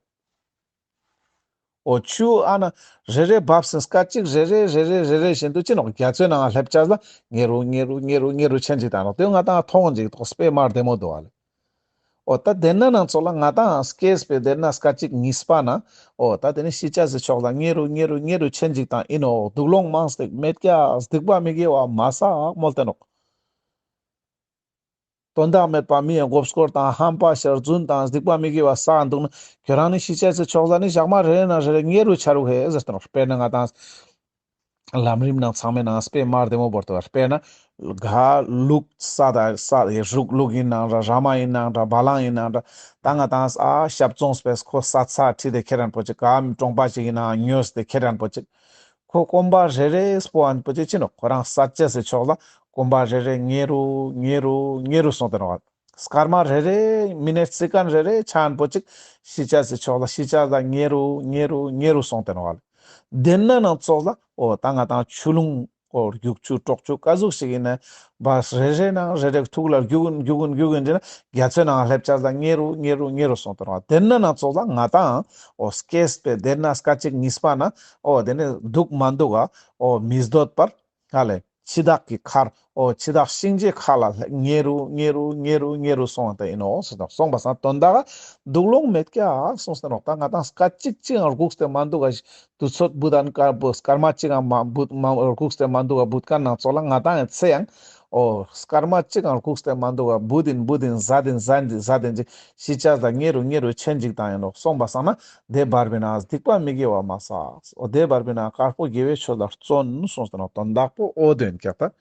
འོ་ཆུ་ཨ་ན་རེ་རེ་བབས་ཏེ་སྐད་ཅིག་རེ་རེ་རེ་རེ་རེ་རེ་བཞིན་དུ་ཅི་ནོག་རྒྱ་མཚོའི་ནང་སླེབས་ཆ་ལ་ཉེ་རུ་ཉེ་རུ་ཉེ་རུ་ཉེ་རུ་ཆེན་ཅིག་ད་ནོག། དེ་ང་ཏང་མཐོང་ཅིག་ཐོག་དཔེ་མ་བདེ་མོ་འདུག་ཨ་ལེ། འོ་ད་དེ་ན་ནང་ཚོགས་ལ་ང་ཏང་སྐྱེས་པའི་དེ་ན་སྐད་ཅིག་གཉིས་པ་ན་འོ་ད་དེ་ནི་ཤི་ཆ་སི་ཕྱོགས་ལ་ཉེ་རུ་ཉེ་རུ་ཉེ་རུ་ཆེན་ཅིག་དང་ཨིན་ནོག། སྡུག་སློང་མང་སྟེ་མེད་ཀྱག། སྡིག་པ་མི་དགེ་བ་མ་བསགས་མོལ་ཏེ་ནོག། དོན་དག་མེད་པ་མི་ཡ་མགོ་སྐོར་དང་ཧམ་པ་ཤར་རྫུན་དང་སྡིག་པ་མི་དགེ་བ་བསགས་འདུག་ན་ཁྱོད་རང་ནི་ཤི་ཆ་སི་ཕྱོགས་ལ་ནི་ཞག་མ་རེ་རེ་ན་རེ་རེ་ཉེ་རུ་ཆ་རུག་ཧེ་ཟེར་ཏེ་ནོག། དཔེར་ན་ང་ཏང་ལམ་རིམ་ནང་ཚང་མའི་ནང་དཔེ་མ་བདེ་མོ་བོར་ཏེ་བ། དཔེར་ན་ག་ལུག་ས་ད་ས་ཡི་རུག་ལུག་ཡིན་ནའང་འདྲ་ར་མ་ཡིན་ནའང་འདྲ་བ་ལང་ཡིན་ནའང་འདྲ་ད་ང་ཏང་ཨ་ཞབས་བཙོངས་པས་ཁོ་ས་ཚ་ཁྲིད་དེ་ཁྱེར་ཡན་པོ་ཅིག་ག་གྲོང་པ་ཞིག་ཡིན་ནའང་ཉོས་ཏེ་ཁྱེར་ཡན་པོ་ཅིག་ཁོ་གོམ་པ་རེ་རེ་སྤོ་ཡན་པོ་ཅིག་ཅི་ནོག། ཁོ་རང་ས་ཆ་སི་ཕྱོགས་ལ་གོམ་པ་རེ་རེ་ཉེ་རུ་ཉེ་རུ་ཉེ་རུ་སོང་སྟེ་ནོག། སྐར་མ་རེ་རེ་མི་ནེ་སི་ཀན་རེ་རེ་ཆ་ཡན་པོ་ཅིག་ཤི་ཆ་སི་ཕྱོགས་ལ་ཤི་ཆ་ལ་ཉེ་རུ་ཉེ་རུ་ཉེ་རུ་སོང་སྟེ་ནོག། དེ་ན་ནང་ཚོགས་ལ་འོ་ད་ང་ཏང་ཆུ་ཀླུང་འོ་རྒྱུག་ཆུ་གྲོག་ཆུ་ག་ཟུག་ཞིག་ཡིན་ན་བ་རེ་རེ་ནང་རེ་རེ་ཐུག་ལ་རྒྱུག་གིན་རྒྱུག་གིན་རྒྱུག་གིན་ཅིག་ན་རྒྱ་མཚོའི་ནང་སླེབས་ཆ་ལ་ཉེ་རུ་ཉེ་རུ་ཉེ་རུ་སོང་སྟེ་ནོག། དེ་ན་ནང་ཚོགས་ལ་ང་ཏང་འོ་སྐྱེས་པའི་དེ་ན་སྐད་ཅིག་གཉིས་པ་ན་འོ་དེ་ནི་འདུག་མ་འདུག་ག་འོ་མི་འདོད་པར་ཧ་ལེ་འཆི་བདག་གི་ཁར་འོ་འཆི་བདག་གཤིན་རྗེའི་ཁ་ལ་ཉེ་རུ་ཉེ་རུ་ཉེ་རུ་ཉེ་རུ་སོང་སྟེ་ཨིན་ནོག་ཟེར་ཏེ་སོང་པ་སང་དོན་དག་སྡུག་སློང་མེད་ཀྱག་སོང་སྟེ་ནོག། ད་ང་ཏང་སྐད་ཅིག་ཅིག་ཡང་སྒུགས་ཏེ་མ་འདུག་ག་དུས་ཚོད་བུད་དན་དཀར་པོ་སྐར་མ་གཅིག་ཡང་མ་བུད་མ་སྒུགས་ཏེ་མ་འདུག་ག་བུད་མཁན་ནང་ཚོགས་ལ་ང་ཏང་ཡང་ཚེ་ཡང་འོ་སྐར་མ་གཅིག་ཡང་སྒུགས་ཏེ་མ་འདུག་ག་བུད་དིན་བུད་དིན་ཟད་དིན་ཟད་དིན་ཟད་དིན་ཅིག་ཤི་ཆ་ལ་ཉེ་རུ་ཉེ་རུ་ཆེན་ཅིག་དང་ཨིན་ནོག་སོང་པ་སང་ན་དེ་བར་པའི་ནང་སྡིག་པ་མི་དགེ་བ་མ་བསགས། འོ་དེ་བར་པའི་ནང་དཀར་པོ་དགེ་བའི་ཆོས་ལ་བརྩོན་སོང་སྟེ་ནོག། དོན་དག་པོ་འོ་དོན་ཀྱག་ད།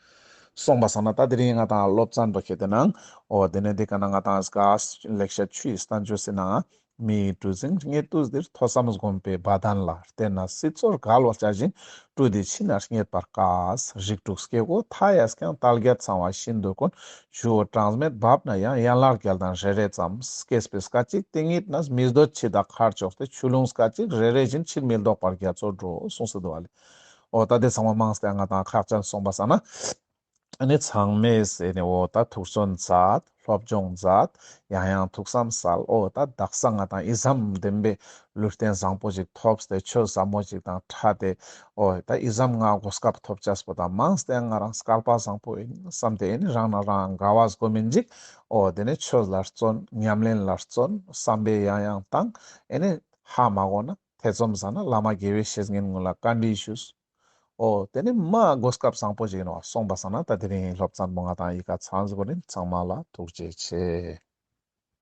སོང་པ་སང་ན་ད་དེ་རིང་ང་ཏང་སློབ་ཚན་པོ་ཁེ་ཏེ་ནང་འོ་དེ་ནས་དེ་ཀ་ན་ང་ཏང་ལེགས་བཤད་ཆུ་ཡི་བསྟན་བཅོས་སི་ནང་ང་ མི་ཡི་གྲུ་གཟིངས་རྙེད་དུས་འདིར། ཐོས་བསམ་སྒོམ་པའི་བ་དན་ལ་བརྟེན་ནས། སྲིད་མཚོར་བརྒལ་བར་བྱ་ཞིང་གྲུ་འདི་ཕྱི་ནས་རྙེད་པར་དཀའ། རིགས་དྲུག་སྐྱེ་དགུ་མཐའ་ཡས་ཀྱང་། དལ་བརྒྱད་ཚང་བ་ཤིན་ཏུ་དཀོན། ཞུ་བོ་གྲངས་མེད་འབབ་ན་ཡང་། ཡན་ལག་བརྒྱད་དང་རེ་རེ་ཙམ། སྐྱེས་པའི་སྐད་ཅིག་དེ་ཉིད་ནས། མི་སྡོད་འཆི་དང་ཁར་ཕྱོགས་ཏེ། ཆུ་ཀླུང་སྐད་ཅིག་རེ་རེ་བཞིན། ཕྱིར་མི་ལྡོག་པར་རྒྱ་མཚོར་འགྲོ། གསུངས་སུ་འདུག་པ་ལེ། འོ་ད་དེ་ཚང་མ་མང་སྟེ་ང་དང་ཁག་ཅན་སོང་པ་སང་ན། ཨ་ནི་ཚང་མས་ཨ་ནི་འོ་ད་ཐུགས་བརྩོན་མཛད། སློབ་སྦྱོང་མཛད། ཡང་ཡང་ཐུགས་བསམ་གསལ། འོ་ད་དག་ས་ང་དང་ཨི་ཙམ་བདེན་པའི་ལུས་རྟེན་བཟང་པོ་ཞིག་ཐོབ་སྟེ་ཆོས་ཟབ་མོ་ཞིག་དང་ཕྲད་དེ། འོ་ད་ཨི་ཙམ་ང་གོ་སྐབས་ཐོབ་ཅེས་པོ་དང་མང་སྟེ་ང་རང་སྐལ་པ་བཟང་པོ་ཡིན་བསམ་སྟེ་ཨ་ནི་རང་ན་རང་དགའ་བ་སྒོམ་མིན་ཅིག་འོ་དེ་ནི་ཆོས་ལ་བརྩོན། ཉམས་ལེན་ལ་བརྩོན། བསམ་པའི་ཡང་ཡང་བཏང་། ཨ་ནི་ཧ་མ་གོ་ན་ཐེ་ཚོམ་ཟ་ན་བླ་མ་དགེ་བའི་བཤེས་གཉེན་ཀུན་ལ་བཀའ་འདྲི་ཞུས། འོ་དེ་ནི་མ་གོ་སྐབས་བཟང་པོ་ཞིག་ཡིན་ནོག་སོང་པ་སང་ན། ད་དེ་རིང་སློབ་ཚན་པོ་ང་དང་ཡི་གེ་ཚང་ཟིག་གོ་རིན། ཚང་མ་ལ་ཐུགས་རྗེ་ཆེ།